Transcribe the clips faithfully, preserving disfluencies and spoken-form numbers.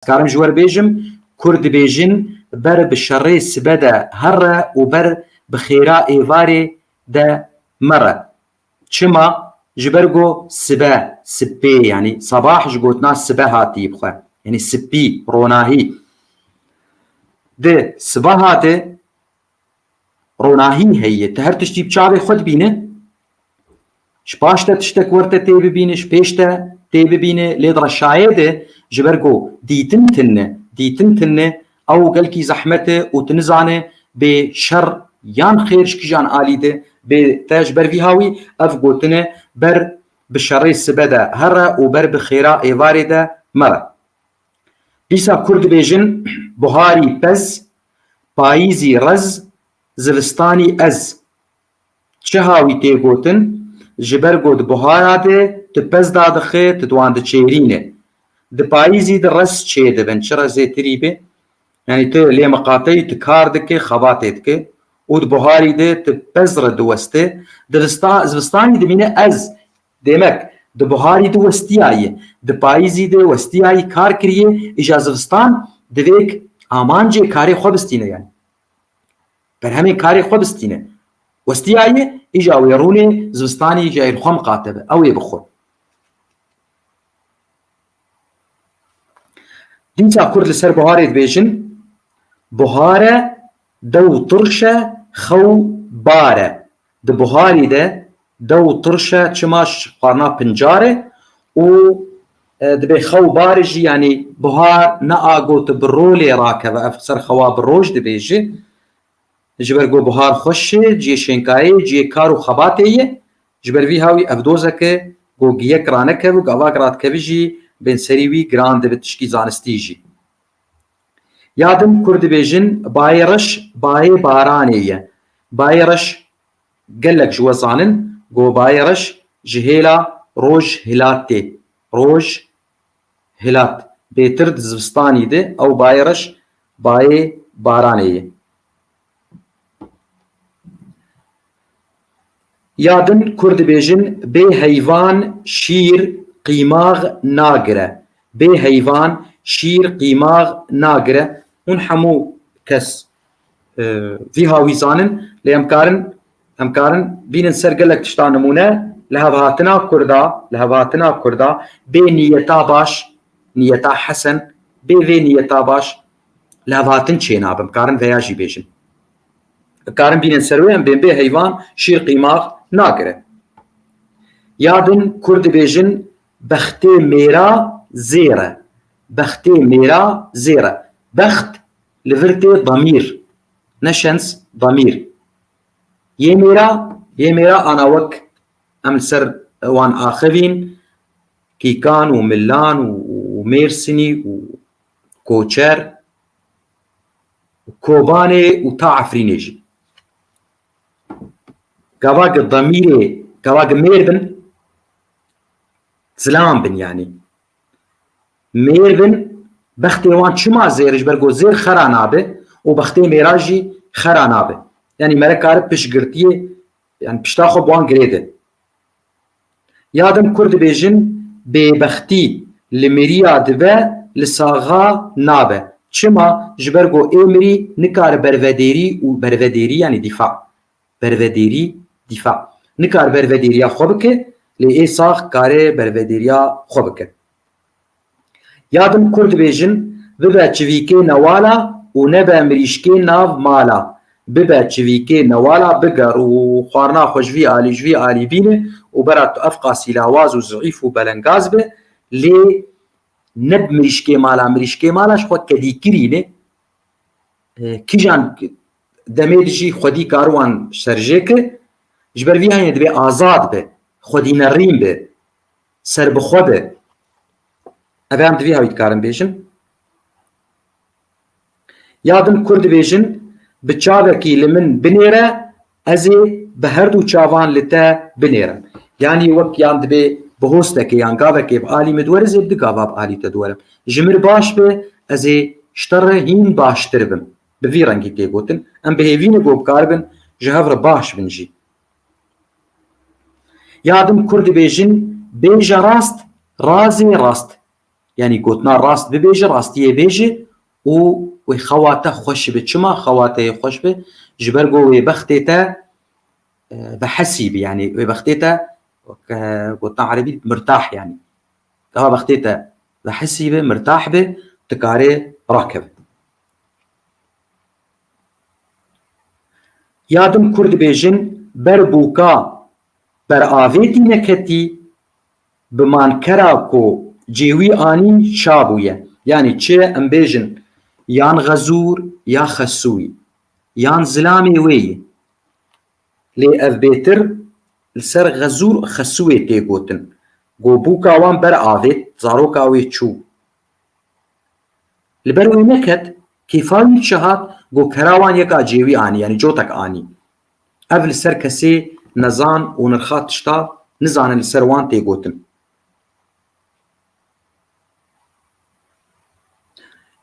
Karim ji we re bêjim, Kurd dibêjin, ber bi şerê sibe de here û ber bi xêra êvarê de mere. Çima? Ji ber ku sibe, sipê, yanî sabah ji gotina sibe hatî bi xwe. Yanî sipî, ronahî. Di sibaha de ronahî heye. Tu her tiştî bi çavê xwe dibîne. Ji paş te tiştek wer te tê bibîne, ji pêş te tê bibîne. Lê di reşayê de ji ber ku dîtin tune, dîtin tune, ew gelkî zehmet e û tu nizane bê şer yan xêr ji kîjan alî de bê te. Ji ber vî hawî ev gotine ber bi şerê sibe de here û ber bi xêra êvarê de mere. Dîsa Kurd dibêjin, buharî pez, payîzî rez, zivistanî ez. Çi hawî tê gotin? Ji ber ku di buhara de tu pez dadixe, tu di wan diçêrîne. Di payîzî de rez çêdibin, çi rezêtirî be? Yanî tu lê miqateyî, tu kar dike, xebatê dike û di buharî de tu pez re diweste. Di vista-, zivistanî dimîne ez. Demek, di buharî de westiyaye, di payîzî de westiyaye, kar kiriye, îja zivistan divêk amancê karê xwe bistîne, yanî berhemên karê xwe bistîne. Westiyaye, îja wê rûnê zivistanî îja êr xwe miqate be, ew ê bixwe. Dîsa Kurd li ser buharê dibêjin, buhar e, dew tirş e, xew bar e. Di buharî de dew tirş e, çima, ji xwarina pincar e û, e, dibê xew bar e jî, yanî buhar ne agot bi rolê rakeve, ev ser xewa bi roj dibêje. Ji ber ku buhar xweş e, cihê şênkayê, cihê kar û xebatê ye. Ji ber vî hawî ev dozeke ku giyek ranekeve û gavak radikeve jî bên serî wî giran dibe tişkî zanistî jî. Ya din Kurd dibêjin, bayê reş bayê baranê ye. Bayê reş gelek ji we zanin, ku bayê reş ji hêla roj hilat tê. Roj hilat. Bêtir di zivistanî de ew bayê reş bayê baranê ye. Ya din Kurd dibêjin, bê heyvan şîr qîmax nagire. Bê heyvan şîr qîmax nagire. Hûn hemû kes, e, vî hawî zanin, lê em karin, em karin bînin ser gelek tişta nimûne, lihevhatina Kurda, lihevhatina Kurda, bê niyeta baş, niyeta hesen, bê vê niyeta baş, lihevhatin çênabe. Em karin veya jî bêjin. Karin bînin ser wê, em bên bê heyvan şîr qîmax nagire. Ya din Kurd dibêjin, bextê mêra zêr e. Bextê mêra zêr e. Bext li vir tê damîr. Ne şens, damîr. Yê mêra, yê mêra ana wek em li ser wan axivîn, kîkan û milan û, û mêrsinî û koçer, Kobanê û ta Efrînê jî. Gava ki demîrê, gava ki mêr bin, zilam bin yanî. Mêr bin, bextê wan çima zêr, ji ber ku zêr xera nabe û bextê mêra jî xera nabe. Yanî mere kare piştgirtiyê, yanî pişta xwe bi wan girê de. Ya din Kurd dibêjin, bêbextî li miriya dibe, li saxa nabe. Çima? Ji ber ku ê mirî nikare bervedêrî û bervedêrî, yanî dîfa. Bervedêrî, dîfa. Nikare bervedêriya xwe bike, lê ê sax kare bervedêriya xwe bike. Ya din Kurd dibêjin, bibe çivîkê newala û nebe mirîşkê nav mala. Bibe çivîkê newala, biger û xwarina xwe ji vî alî, ji vî alî bîne û bera tu ev qasî lawaz û zîf û belengaz be, lê ne bi mirîşkê mala, mirîşkê mala ji xwe kedîkirî ne. E, kîjan demê dijî xwedî kar wan serjê ke, ji ber vî heyne dibê azad be, xwedî nerîn be, serbixwe be. Ev em di vî hawî dikarin bêjin. Ya din Kurd dibêjin, bi çavekî li min binêre, ez ê bi her du çavan li te binêrim. Yanî wek yan dibê bi hostekê yan gavekê bi alî min diwere, ez ê bi du gava bi alî te diwerim. Ji min baş be, ez ê ji te re hîn baştir bim. Bi vî rengî tê gotin. Em bi hêvî ne ku bikaribin ji hev re baş bin jî. Ya din Kurd dibêjin, bêje rast, razê rast. Yanî gotina rast bibêje, rastiyê bêje û wê xewa te xweş be. Çima xewa te yê xweş be? Ji ber ku wê bextê te, e, vehesî be, yanî wê bextê te, wek, e, gotina erebî mirtah yanî. Gava bextê te vehesî be, mirtah be, tu karê rakeve. Ya din kur dibêjin, ber bûka beravêtî neketî, bi mankera ku cê wî anî çabûye. Yanî çi em bêjin, yan xezûr ya xesûyî, yan zilamê wê yî. Lê ev bêtir li ser xezûr xesûyê tê gotin. Ku bûka wan ber avêt, zaroka wê çû. Li ber wê neket, kêfa wî çi hat, ku kera wan yeka cê wî anî, yanî cotek anî. Ev li ser kesê nezan û nirxa tişta nizane li ser wan tê gotin.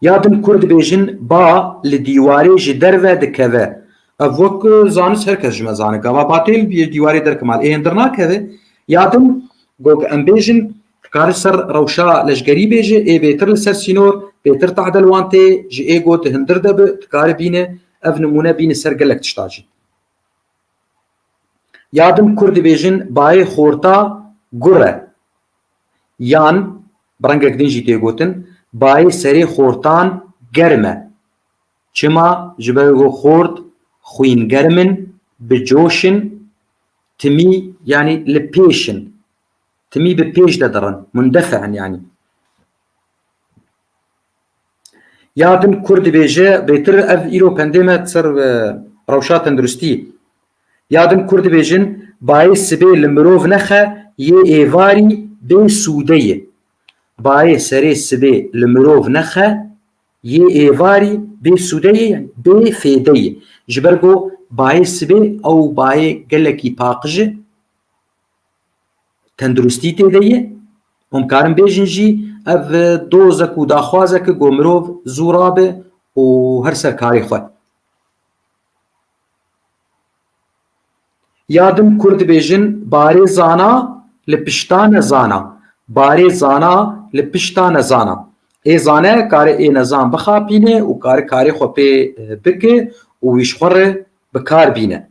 Ya din kur dibêjin, ba li dîwarê ji derve dikeve. Ev wek, e, zanist her kes ji me zane. Gava ba tê li dîwarê derkima, ê hindir nakeve. Ya din, got em bêjin, dikare ser rewşa leşgerî bêje, ê bêtir li ser sînor, bêtir tehde li wan tê, ji ê got hindir de bi, dikare bîne, ev nimûne bîne ser gelek tişta jî. Ya din kur dibêjin, bayê xorta gur e. Yan, bi rengek din jî tê gotin, bayê serê xortan germ e. Çima? Ji ber ku xort xwîn germ in, bi coş in, timî, yanî li pêş in. Timî bi pêş de dirin, mundefe in yanî. Ya din kur dibêje, bêtir ev îro pendê me ser, e, rewşa tenduristî. Ya din kur dibêjin, bayê sibê li mirov nexe, yê êvarî bê sûde ye. Bayê serê sibê li mirov nexe, yê êvarî bê sûde ye, yanî bê fêde ye. Ji ber ku bayê sibê ew bayê gelekî paqij e, tenduristî tê de ye. Hûn karin bêjin jî ev dozek û daxwazek e ku mirov zû rabe û her ser karê xwe. Ya din kur dibêjin, barê zana li pişta nezana. Barê zana li pişta nezana. Ê zane kare ê nezan bixapîne û kare karê xwe pê, e, bike û wî ji xwe re bi kar bîne.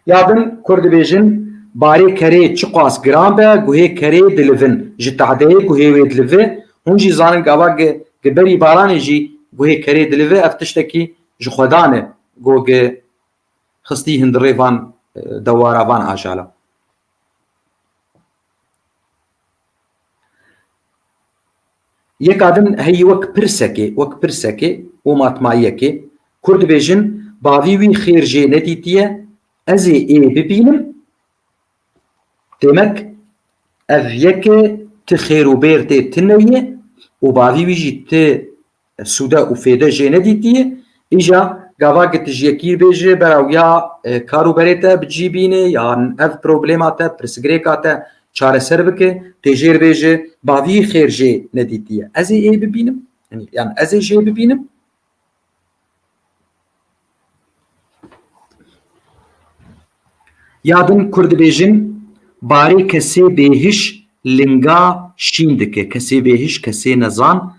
Ya din kur dibêjin, barê kerê çiqas giran be, guhê kerê dilivin. Ji tehdeyê guhê wê dilive. Hûn jî zanin gava gi, gi berî baranê jî guhê kerê dilive, ev tiştekî ji xwedan e. Go gi xistî hundirê van, e, dewara van ajala. Yeka din heyî wek pirsekê, wek pirsekê û matmayiyekê. Kur dibêjin, bavî wî xêr jê nedîtiye, ez ê ê bibînim. Demek ev yeke ti xêr û bêr tê tune ye û bavî wî jî ti sûde û fêde jê nedîtiye. Îja gava ki tu ji yekî bêjî, bera wiya, e, kar û berê te bi cî bîne, yan ev problema te, pirsgirêka te çareser bike, tê jêr bêje, bavî xêr jê nedîtiye. Ez ê ê bibînim, yanî, yan ez ê jê bibînim. Ya din kur dibêjin, barê kesê bêhiş linga şîn dike. Kesê bêhiş, kesê nezan,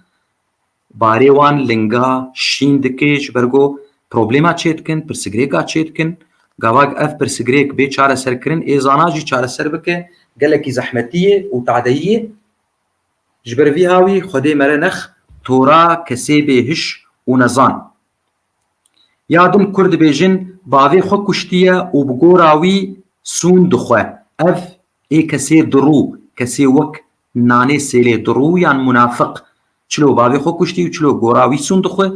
barê wan linga şîn dike, ji ber ku problema çêdikin, pirsigrêka çêdikin. Gava ev pirsigrêk bê çareserkirin, ê zana jî çareser bike, gelekî zehmetî ye û tadeyî ye. Ji ber vî hawî Xwedê mere nex tora kesê bêhiş û nezan. Ya din kur dibêjin, bavê xwe kuştiye û bi gora wî sûn dixwe. Ev ê kesê dirû, kesê wek nanê sêlê dirû yan munafiq. Çilo bavê xwe kuştî û çilo gora wî sûn dixwe.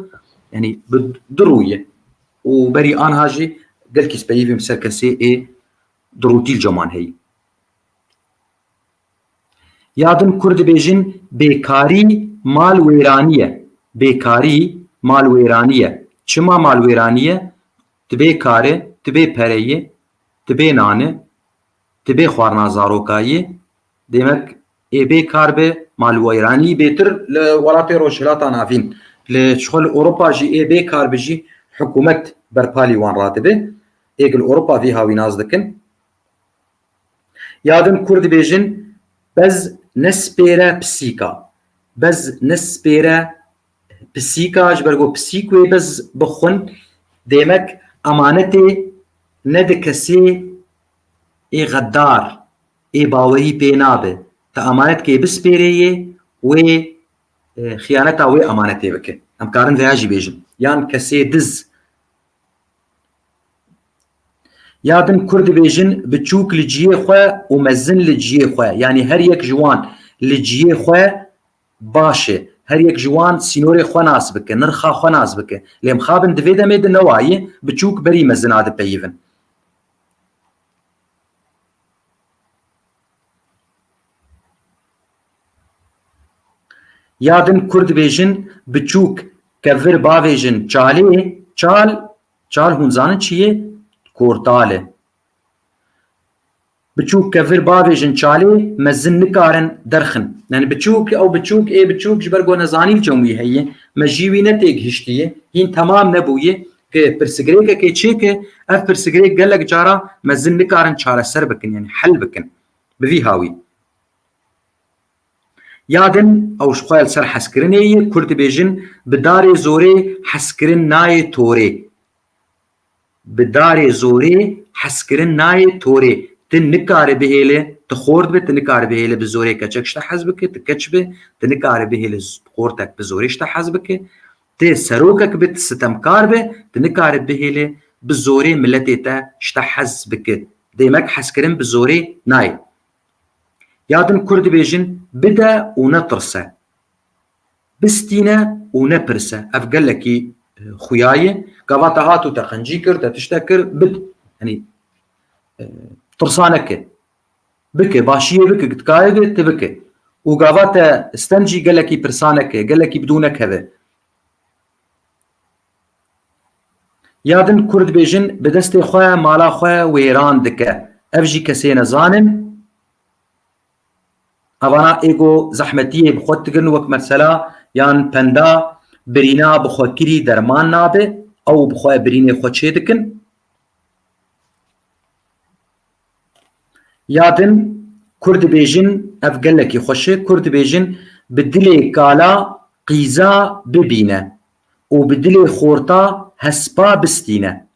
Yanî bi dirû ye. Û berî anha jî gelkî speyî vîm ser kesê ê dirûtî li coman heyî. Ya din kur dibêjin, bêkarî mal wêranî ye. Bêkarî mal wêranî ye. Çima mal wêranî ye? Tu bê kar e, tu bê pereyê, tu bê nan e, tu bê xwarina zarokayê. Demek ê bê kar be, mal wêranî bêtir li welatê Rojhilata Navîn. Li çixwe li Ewropa jî ê bê kar be jî hikûmet berpalî wan radibe. Ê li Ewropa vî hawî nas dikin. Ya din Kurd dibêjin, bez nespêre pisîka. Bez nespêre pisîka, ji ber ku pisîk wê bez bixwin, demek emanetê nedi kesê ê xedar, ê bawerî pê nabe. Te emanet kê bispêrê yê, wê, e, xiyaneta wê emanetê bike. Em karin vêya jî bêjin. Yan kesê diz. Ya din Kurd dibêjin, biçûk li cihê xwe û mezin li cihê xwe. Yanî her yek ji wan li cihê xwe baş e. Her yek ji wan sînorê xwe nas bike, nirxa xwe nas bike. Lê mixabin di vê demê de newayî, biçûk berî mezina dipeyivin. Ya din Kurd dibêjin, biçûk kevir bavêjin çalê, çal, çal hûn zanin çi ye? Kortal e. Biçûk kevir bavêjin çalê, mezin nikarin derxin. Yani biçûk, ew biçûk, ê biçûk ji ber ku nezanî li cem wî heye, mejiyê wî ne têgihiştiye, hîn temam nebûye, ki pirsigirêkekê çêke, ev pirsigirêk gelek cara mezin nikarin çareser bikin, yani hel bikin. Bi vî hawî. Ya din ew ji xwe li ser hezkirinê ye, Kurd dibêjin, bi darê zorê hezkirin nayê torê. Bi darê zorê hezkirin nayê torê. Tu nikare bihêle, tu xort be, tu nikare bihêle bi zorê keçek ji te hez bike, tu keç be, tu nikare bihêle z-, xortek bi zorê ji te hez bike. Tu serokek be, tu sitemkar be, tu nikare bihêle bi zorê miletê te ji te hez bike. Demek hezkirin bi zorê nayê. Ya din Kurd dibêjin, bide û netirse. Bistîne û nepirse. Ev gelekî, e, xuya ye. Gava te hat û te qencî kir, te tiştek kir, bid. Yanî, e, tirsa neke. Bike, başiyê bike, dikare be, tu bike. Û gava te stend jî gelekî pirsa neke, gelekî bidû nekeve. Ya din Kurd dibêjin, bi destê xwe mala xwe wêran dike. Ev jî kesê nezan in. Evana ê ku zehmetiyê bi xwe digirin, wek mesela yan penda birîna bi xwe kirî derman nabe, ew bi xwe birînê xwe çê dikin. Ya din Kurd dibêjin, ev gelekî xweş e, Kurd dibêjin, bi dilê kala qîza bibîne û bi dilê xorta hespa bistîne.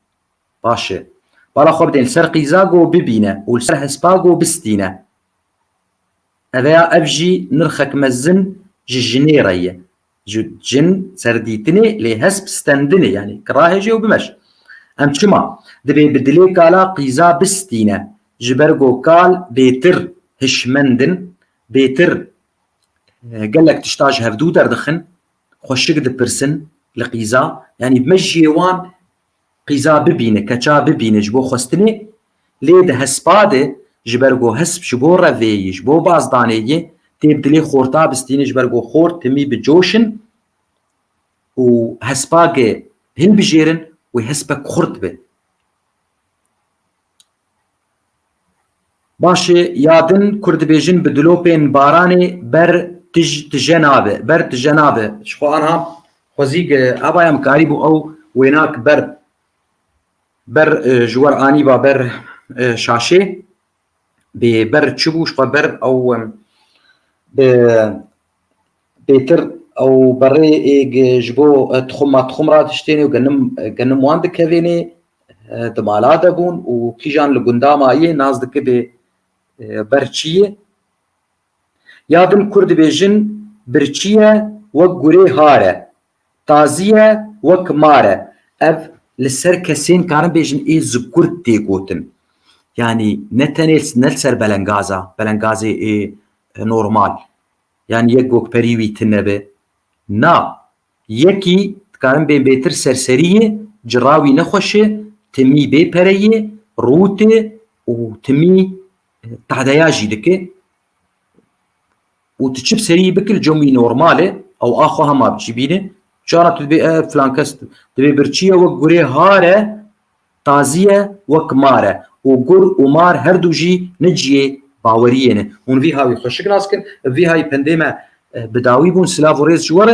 Baş e. Bala xwe bidên li ser qîza go bibîne û li ser hespa go bistîne. Eveya ev jî nirxek mezin ji jinê re ye. Ji jin serdîtinê lê hesp stendinê, yanî kirahêjê û bimeş. Em çima? Dibê bi dilê kala qîza bistîne. Ji ber go kal bêtir hişmendin, bêtir, e, gelek tişta ji hevdû derdixin, xweşik dipirsin li qîza. Yanî mejiyê wan qîza bibîne, keça bibîne ji bo xwestinê, lê di hespa de ji ber ku hesp ji bo revê yî, ji bo bazdanê yî, tê bi dilê xorta bistîne, ji ber ku xort timî bi coş in û hespa ge hilbijêrin wê hespek xurt be. Baş e, ya din Kurd dibêjin bi dilopên baranê ber tij-, tije nabe, ber tije nabe. Ji xwe anha xwezî ge ava em karîbû ew wênak ber, ber, e, ji wer anîba ber, e, şaşê. Bê ber çi bû? Ji xwe ber ew, em, bi Bêtir ew berê ê ji bo, e, tixum ma tixum radiştêne û genim, genim wan dikevêne, e, di mala de bûn û kîjan li gunda mayê nas dike bê, e, ber çi ye. Ya din Kurd dibêjin, birçî ye wek gurê har e, tazî ye wek mar e. Ev li ser kesên karin bêjin ê zikur tê gotin. Yanî ne tenê ne li ser belengaza, belengazê ê, e, normal. Yanî yek gokperî wî tune be. Na, yekî dikarin bên bêtir serserî ye, cira wî nexweş e, timî bê pere ye, rût e û timî, e, tahdeya jî dike. Û tu çi bi serî bikil cem wî normal e, ew a xwe hema bi cî bîne. Çara tu dibê, e, filan kes dibê birçî ye wek gurê har e, tazî ye wek mar e û gur û mar her du jî ne cihê baweriyê ne. Hûn vî hawî xweşik nas kin, vî hawî pendê me, e, bi dawî bûn, silav û rêz ji we re.